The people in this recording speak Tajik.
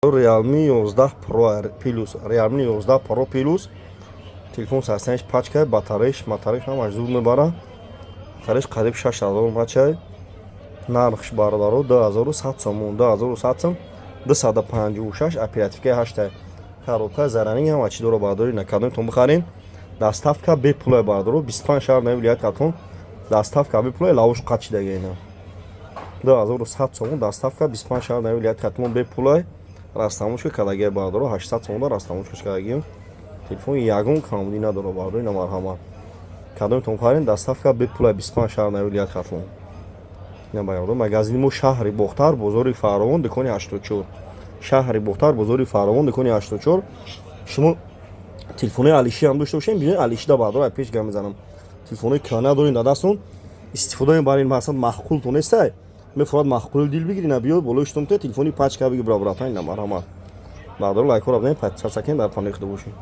Realme 11 Pro Plus, Realme 11 Pro Plus. Телефон сарсаниш пачка, батареяш, матареяш ҳамаш зуд мебара. Батареяш қариб 6000 мачай. Нархш, бародаро, 2100 сомон, 2100 сом, 256 оперативкаи 8. Коробка заранее ҳама чӣ дора, бародари, на кадомтон бихарен. Доставка бепулай, бародаро, 25 шаҳр нави вилояти Хатлон доставка бепулай, лавош қачидага ина. 2100 сомон, доставка 25 шаҳр нави вилояти Хатлон бепулай. Растамошка кадаги, бародаро, 800 сомон растамошкаш кадагием. Телефон ягон камбудӣ надора, бародаро, ина марҳамат. Кадомтон харен, доставка бепулай, 25 шаҳр нави вилояти Хатлон. Ина бародаро, магазини мо шаҳри Бохтар, бозори Фаровон, дукони 84. Шаҳри Бохтар, бозори Фаровон, дукони 84. Шумо телефонои алиши ҳам дошта бошем, бинед, алишида, бародаро, пеш гап мезанам. Телефонои кана дорем дар дастон, истифода мебарем, масалан, маъқултон нестай. Мефорад маъқули дил бигирӣ, на биё болои штом телефони пачка бигир, братан, ина марҳамат. Бародаро, лайкҳоро бизанед, подписаться кунед, дар паноҳи Худо бошед.